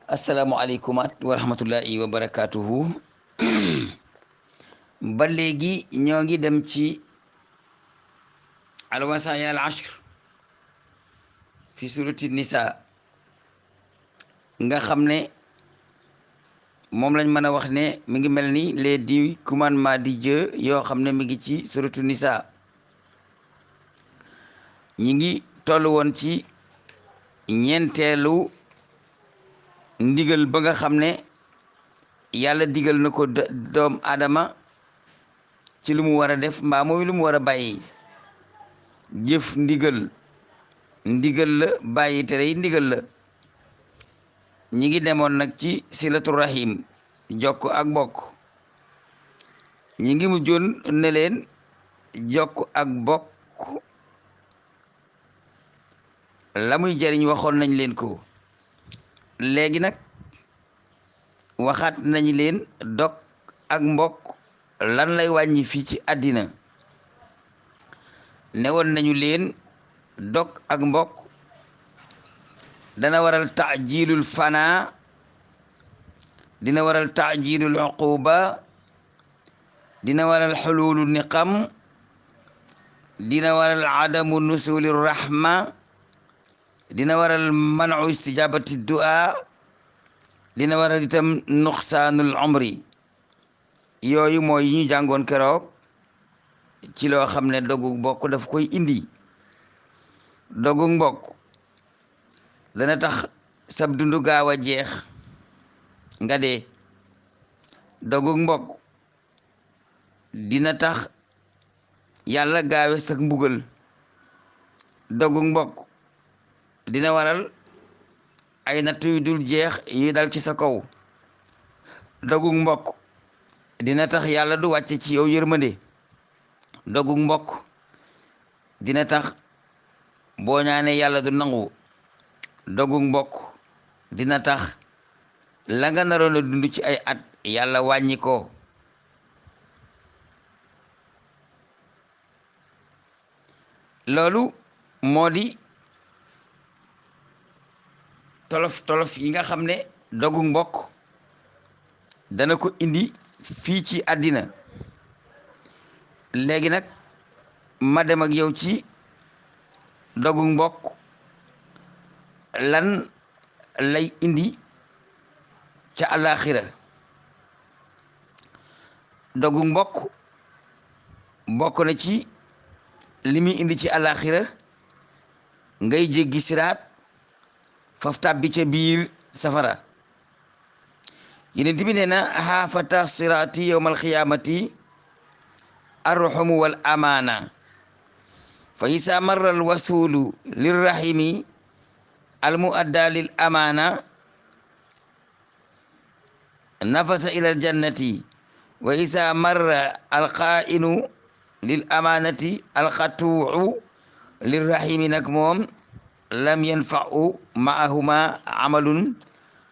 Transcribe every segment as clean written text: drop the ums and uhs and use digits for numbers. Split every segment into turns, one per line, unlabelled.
asalaamualeykum wa rahmatullahi wa barakaatuhu. ba léegi ñoo ngi dem ci alwasaaya al ashr fi surati nisa nga xam ne moom lañ mën a wax ne mi ngi mel ni les 10 commandements di Dieu yoo xam ne mi ngi ci suratu nisa. ñi ngi toll woon ci ñeenteelu ndigal ba nga xam ne yàlla digal na ko doom aadama ci lu mu war a def mbaa mooy lu mu war a bàyyi. jëf ndigal la, bàyyi tere yi ndigal la. ñi ngi demoon nag ci silatu rahim, jokk ak bokk. ñi ngi mujjoon ne leen jokk ak bokk la muy jariñ waxoon nañ leen ko. léegi nag waxaat nañ leen dog ak mbokk lan lay wàññi fii ci àddina. newoon nañu leen dog ak mbokk dana waral taajilul fana, dina waral taajilul uquba, dina waral xululu niqam, dina waral adamu nusuli rahma, dina waral manu istijabati du'a, dina waral itam nuqsaanul umri. yooyu mooy yi ñu jàngoon keroog ci loo xam ne dogu mbokk daf koy indi. dogu mbokk dana tax sab dundu gaaw a jeex nga dee. dogu mbokk dina tax yàlla gaawe sak mbugal. dogu mbokk dina waral ay natt yu dul jeex yu dal ci sa kaw. dogu mbokk dina tax yàlla du wàcce ci yow yërmande. dogu mbokk dina tax boo ñaanee yàlla du nangu. dogu mbokk dina tax la nga naroon a dund ci ay at yàlla wàññi ko. loolu moo di tolof yi nga xam ne dogu mbokk dana ko indi fii ci àddina. léegi nag ma dem ak yow ci dogu mbokk lan lay indi ca àllaaxira. dogu mbokk bokk na ci li muy indi ci àllaaxira ngay jéggi siraat faf tàbbi ca biir safara. Yonent bi nee na xaafata siraati yowmal xiyaamati arruxumu wal amaana fa isa marra al wasulu lirrahimi al muadda lil amaana nafasa ila al jannati wa isa marra al qaa'inu lil amaanati al xatuu lirrahimi nag moom lam yanfa'u ma'ahuma amalun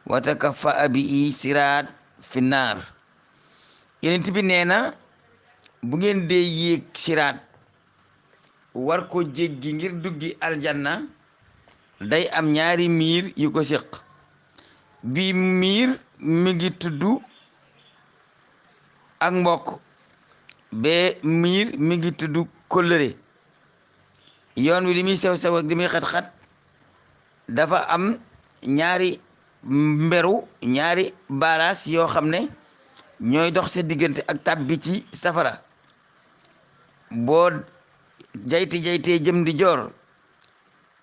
wa takaffa'a bihi siraat fi naar. Yonent bi nee na bu ngeen dee yéeg siraat war ko jéggi ngir duggi aljanna day am ñaari miir yu ko séq. bii miir mi ngi tudd ak mbokk, bee miir mi ngi tudd kóllëre. yoon wi li muy sew sew ak li muy xat-xat dafa am ñaari mberu, ñaari baaraas yoo xam ne ñooy dox sa diggante ak tàbbi ci safara. boo jayti jëm di joor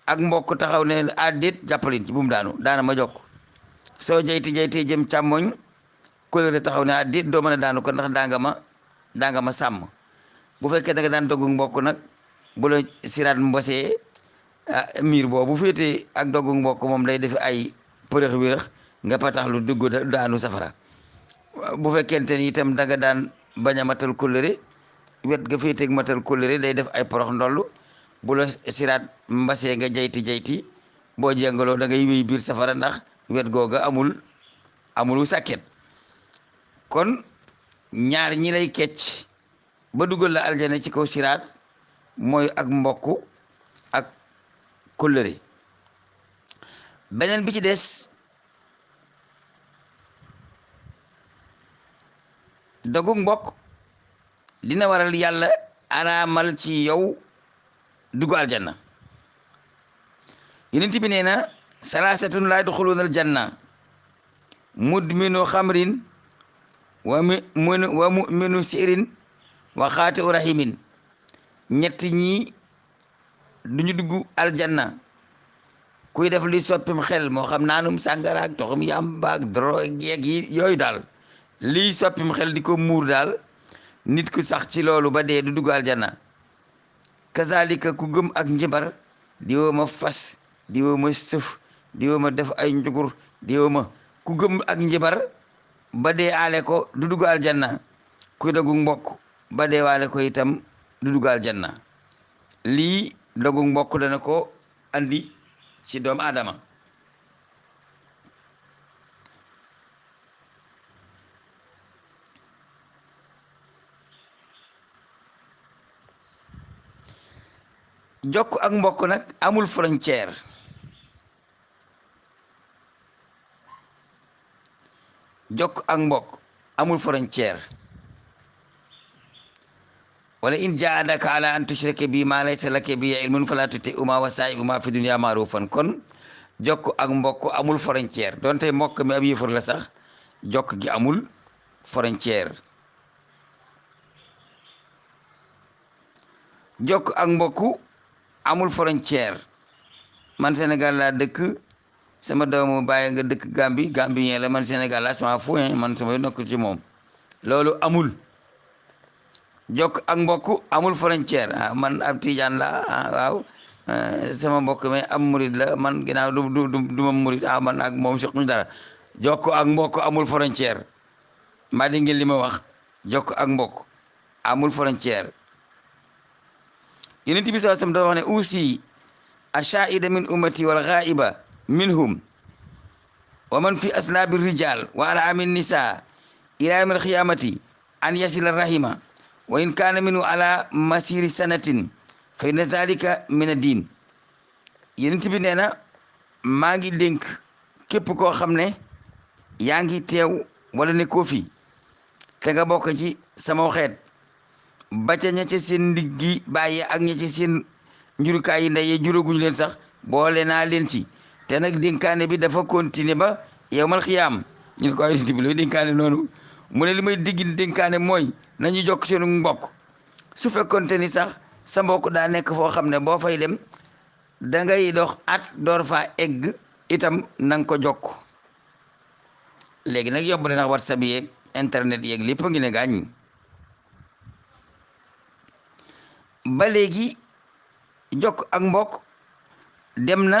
ak mbokk taxaw ne àddit jàppalin ci bu mu daana ma jokk. soo jayti jëm càmmoñ kóllëre taxaw ne àddit doo mën a daanu ko ndax daa nga ma sàmm. bu fekkee da nga daan dogu mbokk nag bu la siraat mbosee miir boobu féete ak dogu mbokk moom day def ay përëx wérëx nga patax lu dugg daanu safara. bu fekkente ni itam da nga daan bañ a matal kóllëre wet ga féeteeg matal kóllëre day def ay porox ndollu. bu la siraat mbasee nga jayti boo jengaloo da ngay wéy biir safara ndax wet googa amulu sàkket. kon ñaar ñi lay kecc ba dugal la aljana ci kaw siraat mooy ak mbokk ak kóllëre. beneen bi ci des dogu mbokk dina waral yàlla araamal ci yow dugg aljanna. yonent bi nee na salaasatun laa yadxuluuna aljanna mudminu xamrin wa muminu sirin wa xaati u rahimin. ñett ñii duñu dugg aljanna: kuy def li soppim xel, moo xam naanum sàngara ak toxum yàmba ak drogue yeeg yi yooyu daal, liy soppim xel di ko muur daal, nit ku sax ci loolu ba dee du dugg aljanna. kazalika ku gëm ak njibar, diwoo ma fas, diwoo ma sëf, diwoo ma def ay njugur, diwoo ma, ku gëm ak njibar ba dee aale ko du dugg aljanna. kuy dogu mbokk ba dee waale ko itam du dugg aljanna. lii dogu mbokk dana ko andi ci doomu aadama. jokk ak mbokk nag amul frontière. jokk ak mbokk amul frontière. wala in jaadaka ala an tushrika bi ma laysa laka bi ilmun fala tuti'huma wa sahibhuma fi dunya ma'rufan. kon jokk ak mbokk amul frontière, donte mbokk mi ab yëfar la sax, jokk gi amul frontière. jokk ak mbokk amul frontière. man Sénégal laa dëkk, sama doomu bàyyi nga dëkk Gambien la, man Sénégal laa, sama fu man sama nokk ci moom, loolu amul. jokk ak mbokk amul frontière. man ab tijaan la, waaw, sama mbokk mi am murid la, man ginnaaw du ma murid, man ak moom siquñ dara. jokk ak mbokk amul frontière. maa di ngeen li ma wax, jokk ak mbokk amul frontière. yonent bi sallallahu alayhi wasallam dafa wax ne usi ashaida min ummati wal ghaiba minhum wa man fi aslaabi rijal wa arhami nisa ila yawmil qiyamati an yasila rahima wa in kaana minhu ala masiri sanatin fa inna zalika min ad-din. yonent bi nee na maa ngi dénk képp koo xam ne yaa ngi teew wala ne koo fi te nga bokk ci sama xeet, ba ca ña ca seen ndiggi bàyyi ak ña ca seen njurukaay yi ndey juraguñu leen sax, boole naa leen ci. te nag dénkaane bi dafa continuer ba yawmal xiyaam. ñu ne ko ay yonent bi looy dénkaane noonu? mu ne li may digg dénkaane mooy nañu jokk seenu mbokk. su fekkonte ni sax sa mbokk daa nekk foo xam ne boo fay dem da ngay dox at door faa egg, itam nanga ko jokk. léegi nag yóbbu na ndax WhatsApp yeeg internet yeeg lépp a ngi ne gaañ. ba léegi jokk ak mbokk dem na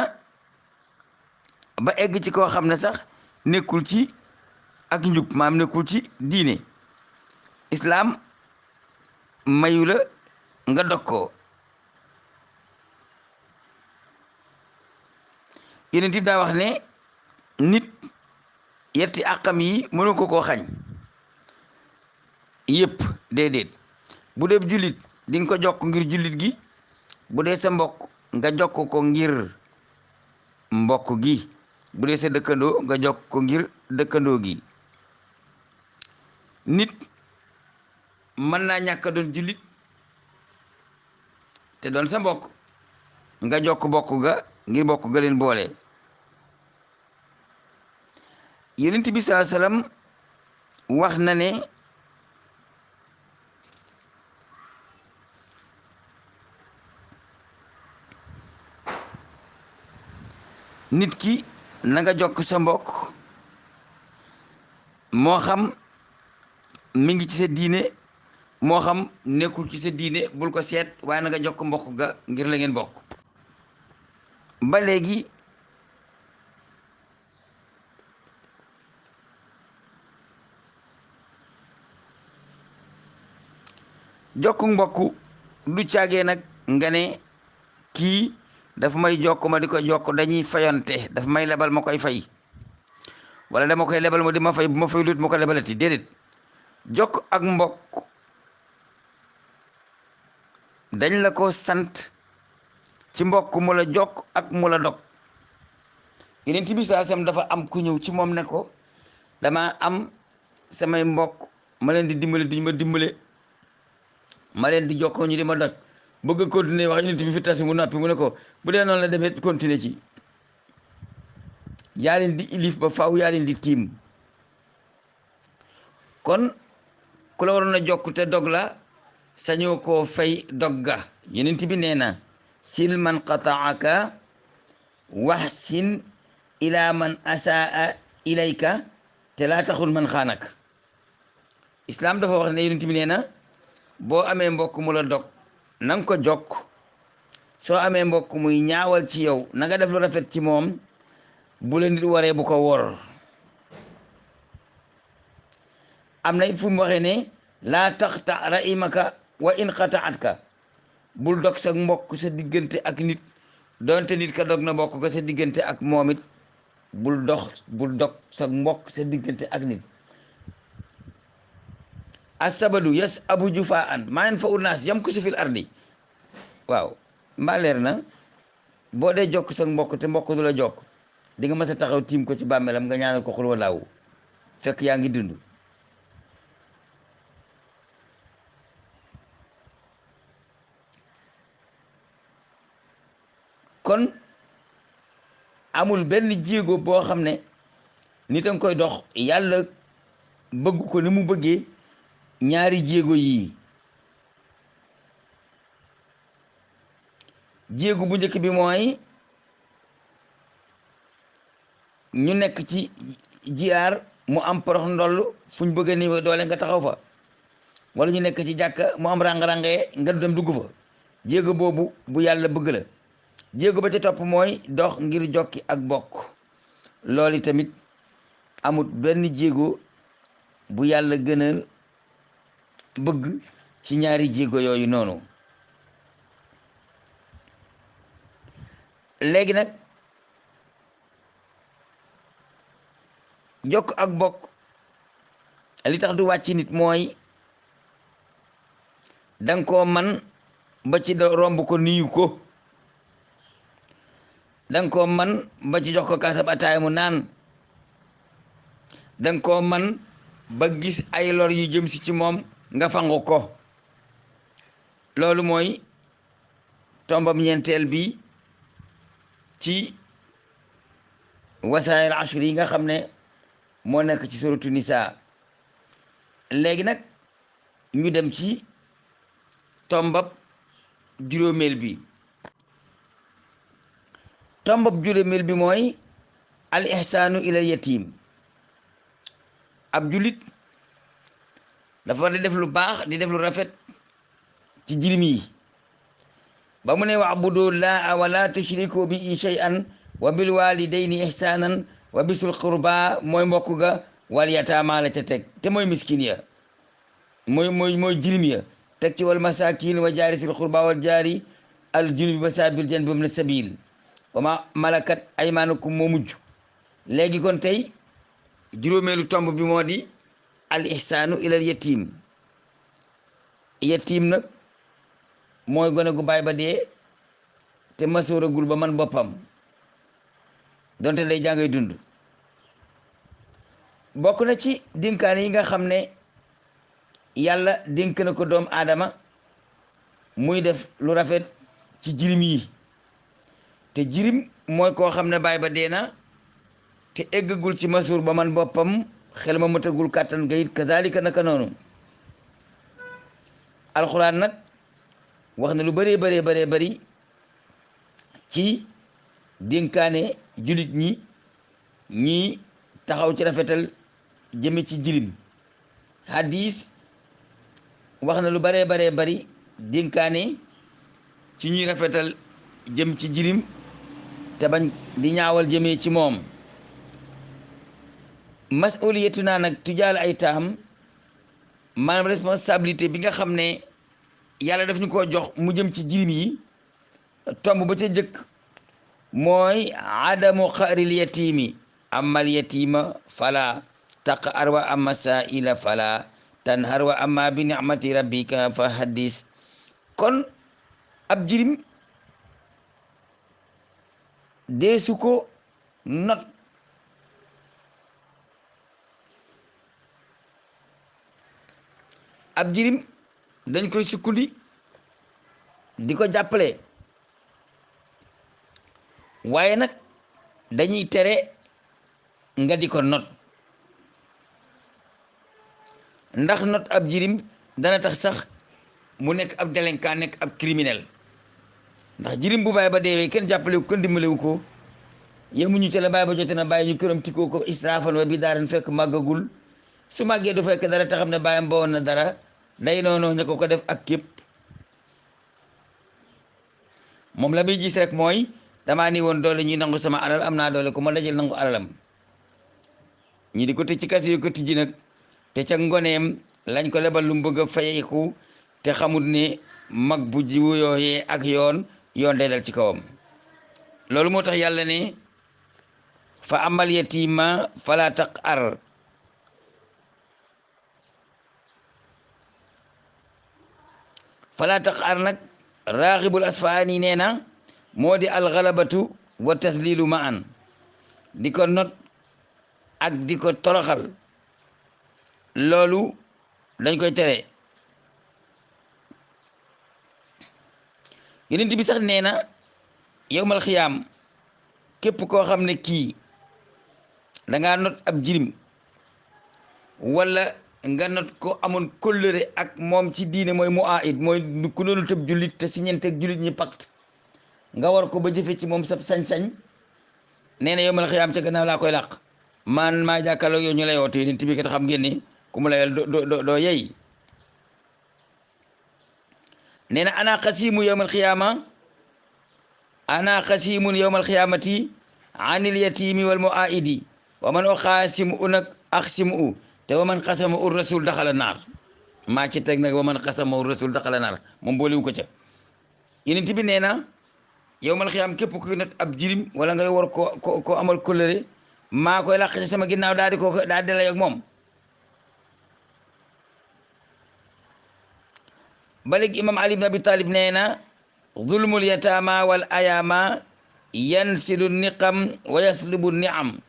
ba egg ci koo xam ne sax nekkul ci ak njub, maam nekkul ci diine islaam, mayu la nga dog ko. yonent bi daa wax ne nit yetti àqam yi mënu ko koo xañ yépp, déedéet. bu dee jullit di nga ko jokk ngir jullit gi, bu dee sa mbokk nga jokk ko ngir mbokk gi, bu dee sa dëkkandoo nga jokk ko ngir dëkkandoo gi. nit mën naa ñàkk a doon jullit te doon sa mbokk, nga jokk bokk ga ngir bokk ga leen boole. yonent bi sallallahu alayhi wasallam wax na ne nit ki na nga jokk sa mbokk, moo xam mi ngi ci sa diine moo xam nekkul ci sa diine, bul ko seet, waaye na nga jokk mbokk ga ngir la ngeen bokk. ba léegi jokk mbokk du caagee nag nga ne kii dafa may jokk ma di ko jokk dañuy fayante, dafa may lebal ma koy fay, wala dama koy lebal ma di ma fay, bu ma fay lut ma ko lebalati, déedéet. jokk ak mbokk dañ la ko sant ci mbokk mu la jokk ak mu la dog. Yonent bi sallallahu alayhi wasallam dafa am ku ñëw ci moom ne ko dama am samay mbokk ma leen di dimbale duñ ma dimbale, ma leen di jokkoo ñu di ma doj, bëgg a continuer wax unité bi fi tasi mu noppi mu ne ko bu dee noonu la demee continuer ci. yaa leen di ilif ba faaw, yaa leen di tiim. kon ku la waroon a jokk te dog la sañoo koo fay dog ga. yonent bi nee na sil man qataaka waxsin ila man asaa ilayka te laa taxul man xaanak. islaam dafa wax ne yonent bi nee na boo amee mbokk mu la dog na nga ko jokk, soo amee mbokk muy ñaawal ci yow na nga def lu rafet ci moom. bu la nit waree bu ko wor. am na it fu mu waxee ne laa taxta rahimaka wa in qata'atka, bul dog sa mbokk sa diggante ak nit doonte nit ka dog na mbokk ga sa diggante ak moom it bul dog sa mbokk sa diggante ak nit. asabadu yas abu jufa an maa yen fa unaas yam ko si fil ardi. waaw mbaa leer na. boo dee jokk sa mbokk te mbokk du la jokk di nga mës a taxaw tiim ko ci bàmmeelam nga ñaanal ko xul walaawu fekk yaa ngi dund. kon amul benn jéego boo xam ne nit a nga koy dox yàlla bëgg ko ni mu bëggee ñaari jéego yii. jéego bu njëkk bi mooy ñu nekk ci jiyaar mu am porox ndoll fu ñu bëgg a nii doole nga taxaw fa, wala ñu nekk ci jàkka mu am ràng-ràngee nga dem dugg fa. jéego boobu bu yàlla bëgg la. jéego ba ca topp mooy dox ngir jokki ak bokk. loolu tamit amut benn jéego bu yàlla gënal bëgg ci ñaari jéego yooyu noonu. léegi nag jokk ak bokk li tax du wàcc nit mooy danga koo man ba ci romb ko nuyu ko, danga koo man ba ci jox ko kaasab ataaya mu naan, danga koo man ba gis ay lor yu jëm si ci moom nga fangu ko. loolu mooy tombam ñeenteel bi ci wasaayil ashri yi nga xam ne moo nekk ci suratu Nisaa. léegi nag ñu dem ci tombab juróomeel bi. tombab juróomeel bi mooy al ihsaanu ilal yatim. ab julit dafa war di def lu baax di def lu rafet ci jirim yi. ba mu ne wa'budu llaaha wa laa tushriku bihi shay'an wa bil walidayni ihsaanan wa bisul qurba mooy mbokk ga, wal yataama la ca teg te mooy miskin ya, mooy jirim ya, teg ci wal masakin wa jaari sil qurba wal jaari al junubi wa saabil janbi ibn sabil wa ma malakat aymaanukum moo mujj. léegi kon tey juróomeelu tomb bi moo di al ihsaanu ilal yatim. yatim nag mooy gone gu baay ba dee te masooragul ba man boppam donte day jàngay dund. bokk na ci dénkaan yi nga xam ne yàlla dénk na ko doom aadama muy def lu rafet ci jirim yi. te jirim mooy koo xam ne baay ba dee na te eggagul ci masuur ba man boppam, xel ma matagul kàttan ga it kazalika naka noonu. alxuraan nag wax na lu bëree bari ci dénkaane julit ñi taxaw ci rafetal jëme ci jirim. hadis wax na lu bëree bari dénkaane ci ñuy rafetal jëm ci jirim te bañ di ñaawal jëmee ci moom. masuliyatu naa nag tujaal ay taam, maanaam responsabilité bi nga xam ne yàlla daf ñu ko jox mu jëm ci jirim yi. tomb ba ca jëkk mooy adamu xaril yatimi, amal yatima fala taqhar wa amma saila fala tanhar wa amma bi ni'mati rabbika fa haddis. kon ab jirim deesu ko not, ab jirim dañ koy sukkundi di ko jàppale waaye nag dañuy tere nga di ko not ndax not ab jirim dana tax sax mu nekk ab délinquant nekk ab criminel ndax jirim bu bàyyi ba deewee kenn jàppale ko kenn dimbalewu ko yemuñu ca la bàyyi ba jote na bàyyi ñu këram tikkoo ko israafan wa bi daaran fekk màggagul su màggee du fekk dara te xam ne bàyyam ba woon na dara day noonu ña ko def ak képp moom la muy gis rek mooy damaa ni woon doole ñuy nangu sama alal am naa doole ku ma dajal nangu alalam ñi di ko tëj ci kasi yu ko tijji nag te ca ngoneem lañ ko lebal lu mu bëgg a fayeeku te xamut ne mag bu jiwu yooyee ak yoon day dal ci kawam loolu moo tax yàlla ne fa amal yatima fala taqhar nag raaxibul asfaani nee na moo di alxalabatu wa taslilu ma an di ko not ak di ko toroxal loolu dañ koy tere yonent bi sax nee na yowmal xiyaam képp koo xam ne kii dangaa not ab jirim wala nga not ko amoon kóllëre ak moom ci diine mooy mu aid mooy ku doonu tëb jullit te siñente ak jullit ñi pacte nga war ko ba jëfe ci moom sab sañ-sañ nee na yowmal xiyaam ca gannaaw laa koy làq man maa jàkkaarloo yow ñu lay woote yonent bi kat xam ngeen ni ku mu layal doo yey nee na ana xasimu yowmal xiyaama ana xasimun yowmal xiyaamati anil yatimi wal muaidi wa man oxaasimu u nag axsimu u te wa man xasama ur rasul daxala naar maa ci teg nag wa man xasama ur rasul daxala naar moom boolewu ko ca yonent bi nee na yowmal xiyaam képp ku nat ab jirim wala ngay war ko amal kóllëre maa koy làq ci sama ginnaaw daal di lay ak moom ba léegi imam ali ibn abi talib nee na zulmul yataama wal ayaama yansilu niqam wa yaslubu niam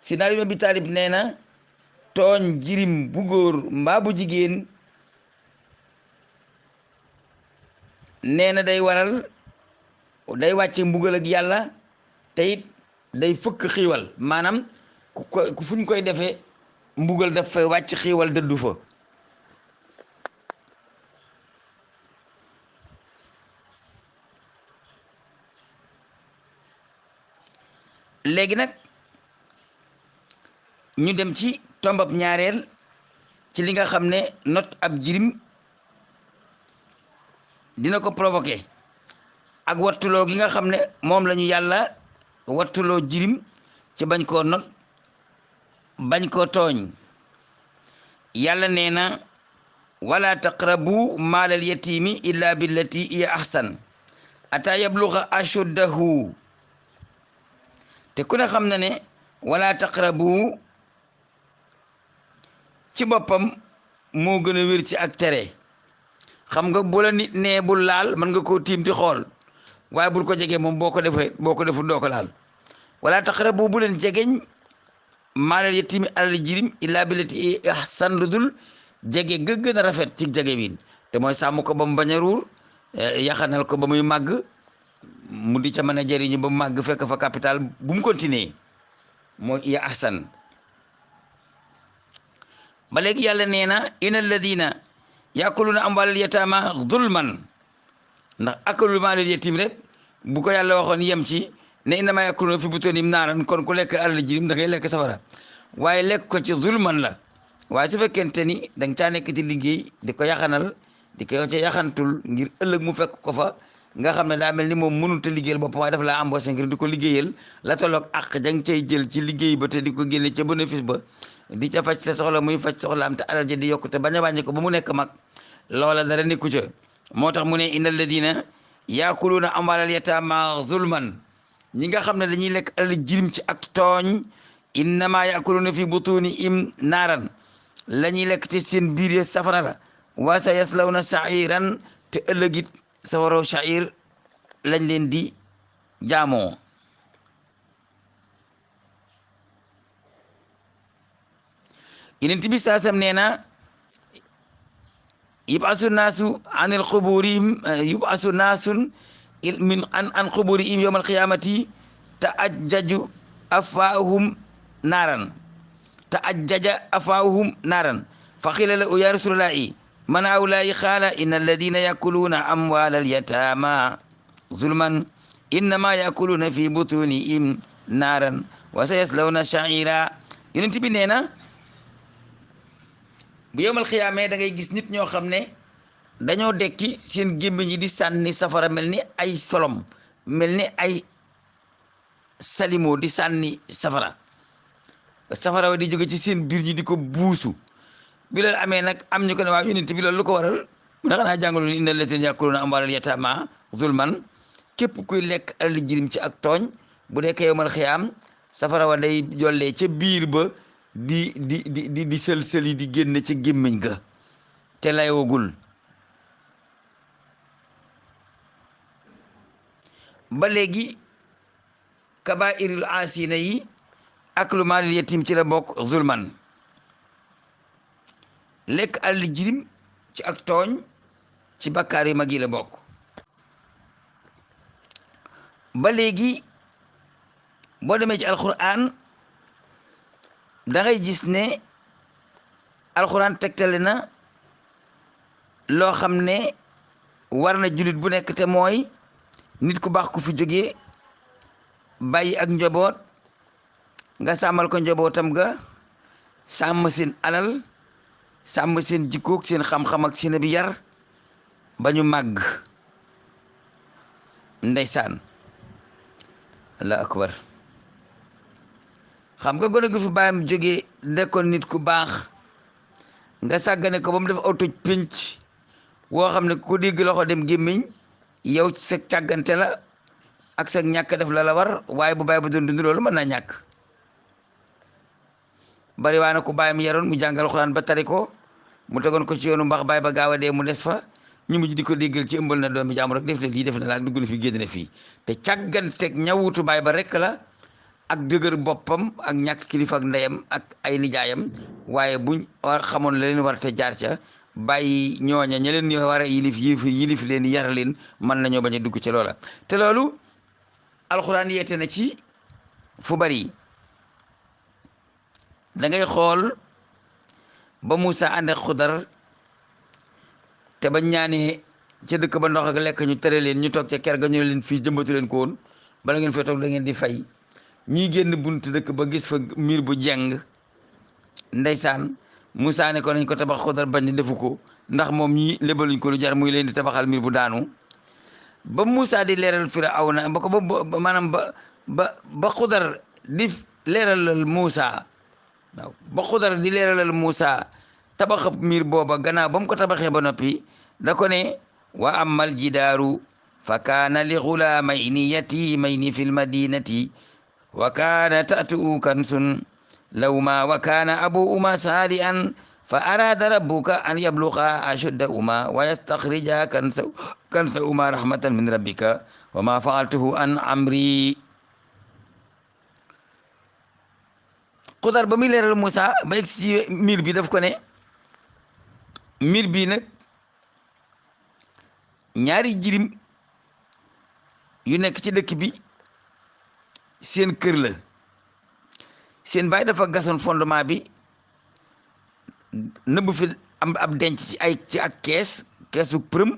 si ali ibn abi talib nee na tooñ jirim bu góor mbaa bu jigéen nee na day waral day wàcce mbugal ak yàlla te it day fëkk xiiwal maanaam ku fuñ koy defee mbugal daf fay wàcc xiiwal dëddu fa léegi nag ñu dem ci tombab ñaareel ci li nga xam ne not ab jirim dina ko provoqué ak wattuloo gi nga xam ne moom la ñu yàlla wattuloo jirim ci bañ koo not bañ koo tooñ yàlla nee na wala taqrabu maalal yatimi illa billati hiya ahsan ata yabluga ashuddahu te ku ne xam na ne wala taqrabu ci boppam moo gën a wér ci ak tere xam nga bu la nit nee bul laal mën nga koo tiim di xool waaye bul ko jegee moom boo ko deful doo ko laal wala taqrabu bu leen jegeñ maalal yatimi alal jirim illa billati ahsan lu dul jege ga gën a rafet ci jege wiin te mooy sàmm ko ba mu bañ a ruur yaxanal ko ba muy màgg mu di ca mën a jëriñu ba mu màgg fekk fa capital bu mu continuer mooy iya ahsan ba léegi yàlla nee na inna alladina yakuluna amwaalal yataama zulman ndax akalul maalal yatim rek bu ko yàlla waxoon yem ci ne innama yakuluna fi butunihim naaran kon ku lekk alal jirim da ngay lekk safara waaye lekk ko ci zulman la waaye su fekkente ni da nga caa nekk ci liggéey di ko yaxanal di ko ca yaxantul ngir ëllëg mu fekk ko fa nga xam ne daa mel ni moom mënut a liggéeyal boppam waaye dafa laa embauché ngir di ko liggéeyal la tolloog ak da nga cay jël ci liggéey ba te di ko génne ca bénéfice ba di ca faj sa soxla muy faj soxlaam te alal ja di yokku te bañ a wàññi ko ba mu nekk mag loola dara nekku ca moo tax mu ne inna alladina yaakuluuna amwaalal yataama zulman ñi nga xam ne dañuy lekk alal jirim ci ak tooñ innama yaakuluuna fi butunihim naaran la ñuy lekk ci seen biir ya safara la wa sa yaslawna sa'iran te ëllëgit sawaraw sha'ir lañ leen di jaamoo Yonent bi saasam nee na yub'asu naasu anil quburihim yub'asu naasun min an quburihim yawmal qiyamati ta'ajjaju afwaahum naaran ta'ajjaja afwaahum naaran fa qila lahu ya rasulallahi man haa'ulaa'i qaala inna alladhina ya'kuluna amwaalal yataama zulman innama ya'kuluna fi butunihim naaran wa sayaslawna sa'ira. Yonent bi nee na bu yowmal xiyaamee da ngay gis nit ñoo xam ne dañoo dekki seen gémmiñ yi di sànni safara mel ni ay solom, mel ni ay salimo di sànni safara wa di jóge ci seen biir ñi di ko buusu. bi loolu amee nag am ñu ko ne waaw Yonent bi loolu lu ko waral mu ne xanaa jàngaloon ni innal lazina ya'kuluna amwaalal yataama zulman, képp kuy lekk alal jirim ci ak tooñ bu dekkee yowmal xiyaam safara wa day jollee ca biir ba di sël-sël yi di génn ci gémmiñ ga te layowagul. ba léegi kabaa'irul aasina yi aklu maalil yatim ci la bokk zulman, lekk alal jirim ci ak tooñ ci bakkaar yi mag yi la bokk. ba léegi boo demee ci alquran da ngay gis ne alquran tegtale na loo xam ne war na jullit bu nekk, te mooy nit ku baax ku fi jógee bàyyi ak njaboot nga sàmmal ko njabootam ga, sàmm seen alal, sàmm seen jikkoog seen xam-xam ak seen bi yar ba ñu màgg. ndeysaan allah akbar. xam nga gone gu fi bàyyam jógee nekkoon nit ku baax nga sàggane ko ba mu def aw toj pénc woo xam ne ku dégg loxo dem gémmiñ, yow ci sa càggante la ak sa ñàkk def la war, waaye bu bàyyi ba doon dund loolu mën naa ñàkk. bari waa na ku bàyyam yaroon mu jàngal Alxuraan ba tari ko, mu tegoon ko ci yoonu mbax bàyyi ba gaaw a dee mu des fa, ñu mujj di ko déggal ci ëmbal na doom bi jàmm rek def na lii def na laa dugg na fi génn na fii, te càgganteeg ñawutu bàyyi ba rek la ak dëgër boppam ak ñàkk kilifa ak ndeyam ak ay nijaayam. waaye buñ xamoon la leen war te jaar ca bàyyi ñooña ña leen war a yilif leen yar leen, mën nañoo bañ a dugg ci loola. te loolu alxuraan yeete na ci fu bari. da ngay xool ba Moussa ànd ak Xudar te bañ ñaanee ca dëkk ba ndox ak lekk ñu tere leen, ñu toog ca ker ga ñu ne leen fii jëmbatu leen ko woon, bala ngeen fee toog da ngeen di fay. ñii génn buntu dëkk ba gis fa miir bu jeng, ndeysaan Moussa ne ko nañ ko tabax, Xudar bañ defu ko ndax moom ñii lébaluñ ko lu jar muy leen di tabaxal miir bu daanu. ba Moussa di leeral Firawna ba ko ba maanaam ba Xudar di leeralal Moussa, waaw ba Xudar di leeralal Moussa tabaxab miir booba gannaaw ba mu ko tabaxee ba noppi da ko ne wa amal jidaaru fa kaana li xulaamayni yatimayni fi lmadinati wa kaana ta'tuhu kansun lawma wa kaana abuhuma saalihan fa araada rabbuka an yabluga ashuddahuma wa yastakhrija kansahuma rahmatan min rabbika wa ma fa'altuhu an amri. Xudar ba muy leeral Moussa ba yegg ci miir bi daf ko ne miir bii nag ñaari jirim yu nekk ci dëkk bi seen kër la. seen baay dafa gasoon fondement bi nëbb fi am ab denc ci ak keesu përëm,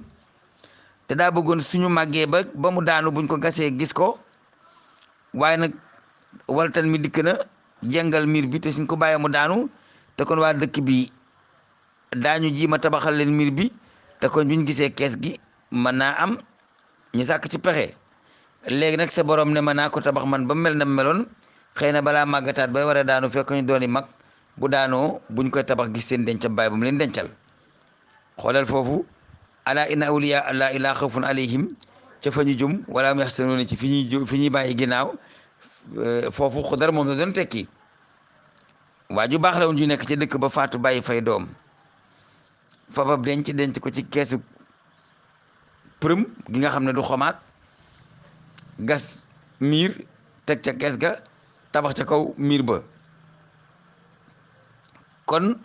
te daa bëggoon suñu màggee ba mu daanu buñ ko gasee gis ko, waaye nag waltan mi dikk na jengal miir bi te suñ ko bàyyee mu daanu, te kon waa dëkk bi daañu jiima tabaxal leen miir bi, te kon buñ gisee kees gi mën naa am ñu sàkk ci pexe. léegi nag sa borom ne mën naa ko tabax man ba mel na meloon, xëy na balaa màggataat bay war a daanu fekk ñu dooni mag, bu daanoo buñ koy tabax gis seen dencam baay ba mu leen dencal. xoolal foofu ala inna awliya allah laa xawfun alayhim ca fa ñu jum wala hum yaxzanuun ci fi ñuy bàyyi ginnaaw. foofu Xudar moom la doon tekki. waa ju baax la woon ju nekk ci dëkk ba faatu bàyyi fay doom, fabab denc ko ci keesu përëm gi nga xam ne du xomaak, gas miir teg ca kees ga tabax ca kaw miir ba. kon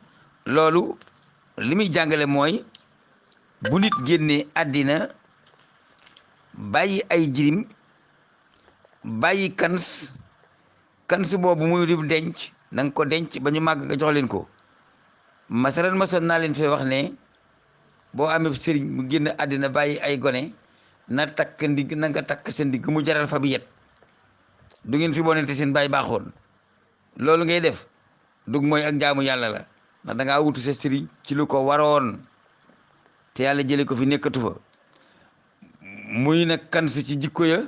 loolu li muy jàngale mooy bu nit génnee àddina bàyyi ay jirim bàyyi kans boobu muy di denc na nga ko denc ba ñu màgg nga jox leen ko. masoon naa leen fee wax ne boo amee sëriñ mu génn àddina bàyyi ay gone na takk ndigg na nga takk sa ndigg mu jaral fa bi yet du ngeen fi bonente seen bàyyi baaxoon. loolu ngay def dug mooy ak jaamu yàlla la ndax da ngaa wutu sa sëriñ ci lu ko waroon te yàlla jële ko fi nekkatu fa, muy nag kansu ci jikko ya,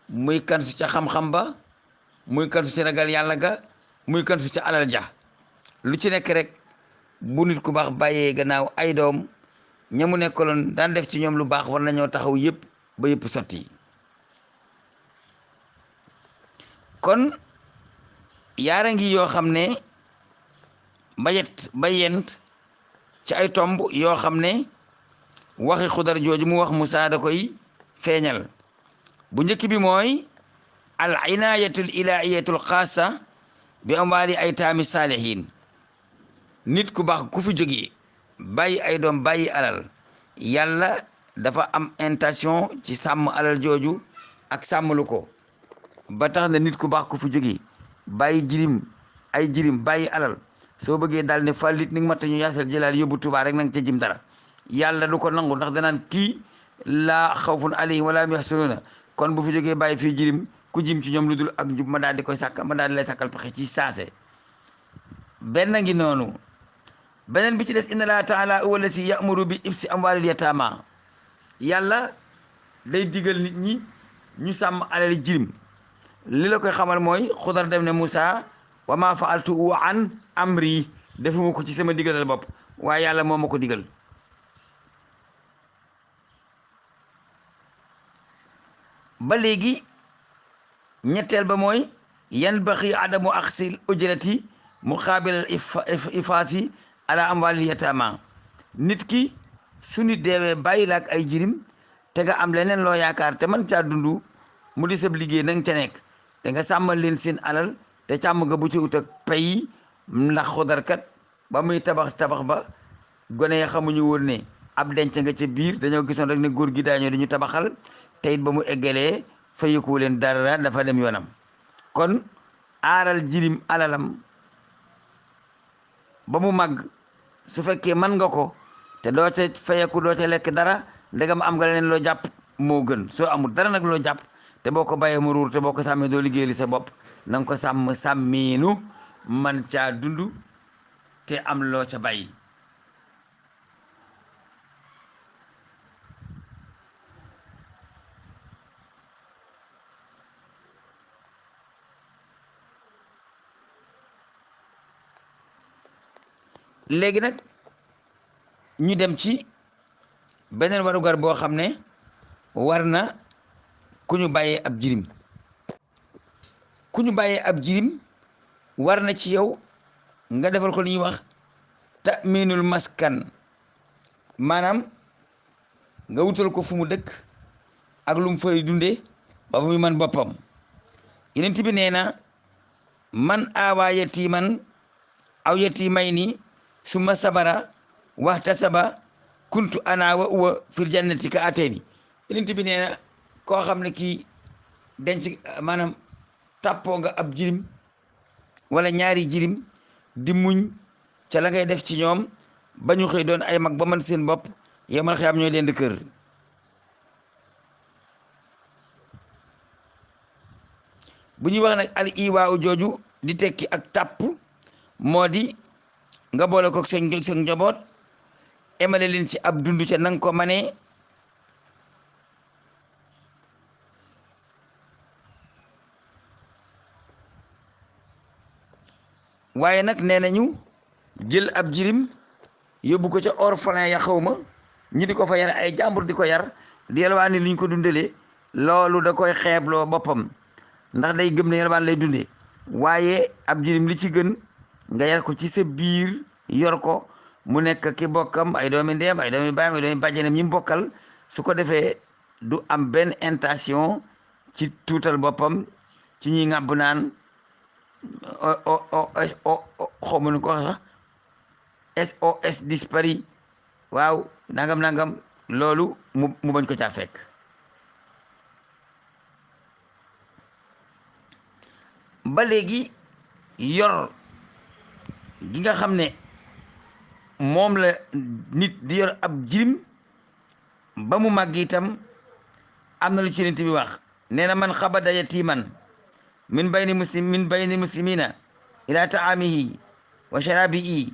muy kansu ca xam-xam ba, muy kansu ci ragal yàlla ga, muy kansu ca alal ja. lu ci nekk rek bu nit ku baax bàyyee gannaaw ay doom ñamu nekkaloon daan def ci ñoom lu baax war nañoo taxaw yëpp ba yëpp sotti. kon yaara ngi yoo xam ne ba yent ci ay tomb yoo xam ne waxi Xudar jooju mu wax Musaa da koy feeñal. bu njëkk bi mooy al inaayatul ilaahiyatul xaasa bi amwaali aytaami saalihiin. nit ku baax ku fi jógee bàyyi ay doom bàyyi alal, yàlla dafa am intention ci sàmm alal jooju ak sàmmlu ko. ba tax na nit ku baax ku fi jógee bàyyi ay jirim bàyyi alal, soo bëggee daal ne fàllit ni nga matta ñu yaasal jëlaal yóbbu Tuubaa rek nanga ca jim dara. yàlla du ko nangu ndax danaan kii laa xawfun alayhim wala hum yaxzanuuna. kon bu fi jógee bàyyi fii jirim ku jim ci ñoom lu dul ak njub ma daal di koy sàkk ma daal di lay sàkkal pexe ci saase. benn ngi noonu. beneen bi ci des inna laa taala huwa allasi ya'muru bi ibsi amwaalil yataama. yàlla day digal nit ñi ñu sàmm alali jirim. li la koy xamal mooy Xudar dem ne Musaa wa maa fa'altu an amri, defuma ko ci sama digalal bopp waaye yàlla moo ma ko digal. ba léegi ñetteel ba mooy yanbaxi adamu axsil ujrati muqaabilal ifaasi ala amwaalil yataama. nit ki su nit deewee bàyyi la ak ay jirim te nga am leneen loo yaakaar te man caa dund mu di sab liggéey nanga ca nekk te nga sàmmal leen seen alal te càmm nga bu ci ut ak pay. ndax Xudar kat ba muy tabax ba gone ya xamuñu woon ne ab denc nga ca biir, dañoo gisoon rek ne góor gi daañoo dañu tabaxal te it ba mu eggalee fayeku leen dara, dafa dem yoonam. kon aaral jirim alalam ba mu màgg su fekkee mën nga ko te doo ca fayeku doo ca lekk dara, ndegam am nga leneen loo jàpp moo gën. soo amul dara nag loo jàpp te boo ko bàyyee mu ruur te boo ko sàmmee doo liggéey li sa bopp, na nga ko sàmmiinu man caa dund te am loo ca bàyyi. léegi nag ñu dem ci beneen warugar boo xam ne war na ku ñu bàyyee ab jirim. ku ñu bàyyee ab jirim war na ci yow nga defal ko li ñuy wax taminul maskan, maanaam nga wutal ko fu mu dëkk ak lu mu fay dundee ba muy man boppam. Yonent bi nee na man aawaa yatiman aw yatimayni summa sabara waxtasaba kuntu ana wa uwa fil jannati ka atayni. Yonent bi nee na koo xam ne kii denc maanaam tàppoo nga ab jirim wala ñaari jirim di muñ ca la ngay def ci ñoom ba ñu xëy doon ay mag ba man seen bopp, yow man xëy am ñooy leen di kër. bu ñuy wax nag al iwaaw jooju di tekki ak tàpp moo di nga boole ko seen njaboot emale leen ci ab dund ca nanga ko manee. waaye nag nee nañu jël ab jirim yóbbu ko ca orphelin ya xaw ma ñi di ko fa yar ay jàmbur di ko yar di yalwaani li ñu ko dundalee, loolu da koy xeebloo boppam ndax day gëm ne yalwaan lay dundee. waaye ab jirim li ci gën nga yar ko ci sa biir, yor ko mu nekk ki bokkam, ay doomi ndeem ay doomi baayam ay doomi bàjjenam ñi mu bokkal, su ko defee du am benn intention ci tuutal boppam ci ñuy ŋàbb naan xaw ma nu ko sax SOS disparu waaw nangam nangam loolu mu bañ ko caa fekk. ba léegi yor gi nga xam ne moom la nit di yor ab jirim ba mu màgg itam am na lu ci Yonent bi wax nee na man xabada yatiman min bayni muslimina ila taamihi wa sharabihi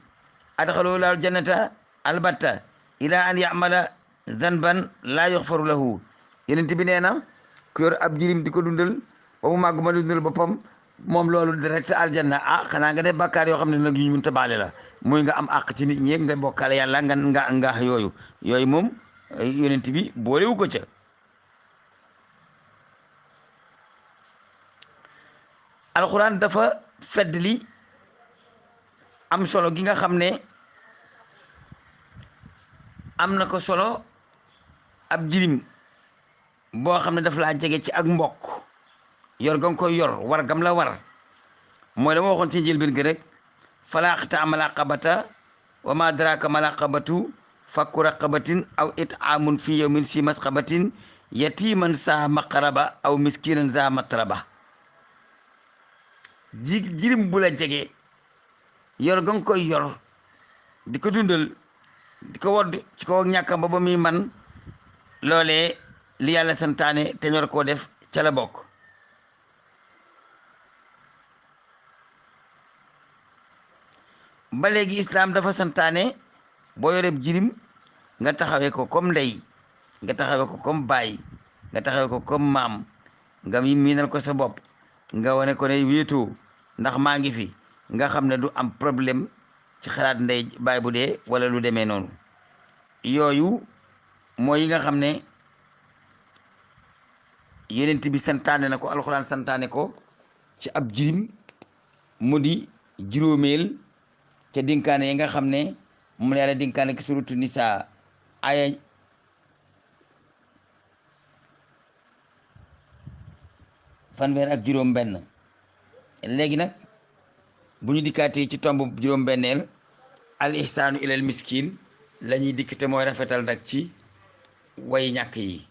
adxalahu laahu jannata albatta ila an yamala zanban laa yuxfaru lahu. Yonent bi nee na ku yor ab jirim di ko dundal ba mu màgg ma dundal boppam moom loolu direct aljanna. ah xanaa nga def bàkkaar yoo xam ne nag yu ñu mënta baale la, muy nga am àq ci nit ñi nga bokkaale yàlla nga yooyu moom Yonent bi boolewu ko ca. alxuraan dafa fedd li am solo gi nga xam ne am na ko solo ab jirim boo xam ne daf laa jege ci ak mbokk yor ga nga koy yor war gam la war mooy dama waxoon ci njëlbéen gi rek falaaxta malaqabata wa ma draaka malaqabatu fakku raqabatin aw it'aamun fi yawmin si masqabatin yatiman saa maqraba aw miskinan za matraba. jirim bu la jege yor ga nga koy yor di ko dundal di ko wodd ci kaw ñàkkam ba muy man loolee li yàlla santaane te ñor koo def ca la bokk. ba léegi islaam dafa santaane boo yoreb jirim nga taxawee ko comme ndey, nga taxawee ko comme baay, nga taxawee ko comme maam, nga miinal ko sa bopp, nga wane ko ne wéetoo ndax maa ngi fi, nga xam ne du am problème ci xalaat ndey baay bu dee wala lu demee noonu. yooyu mooy yi nga xam ne Yonent bi santaane na ko, alxuraan santaane ko ci ab jirim mu di juróomeel ca dinkaane yi nga xam ne mu yàlla dinkaane ki suratu Nisaa aya fanweer ak juróom benn. léegi nag bu ñu dikkaatee ci tomb juróom benneel al ihsaanu ilal miskin la ñuy dikk te mooy rafetal nag ci way ñàkk yi.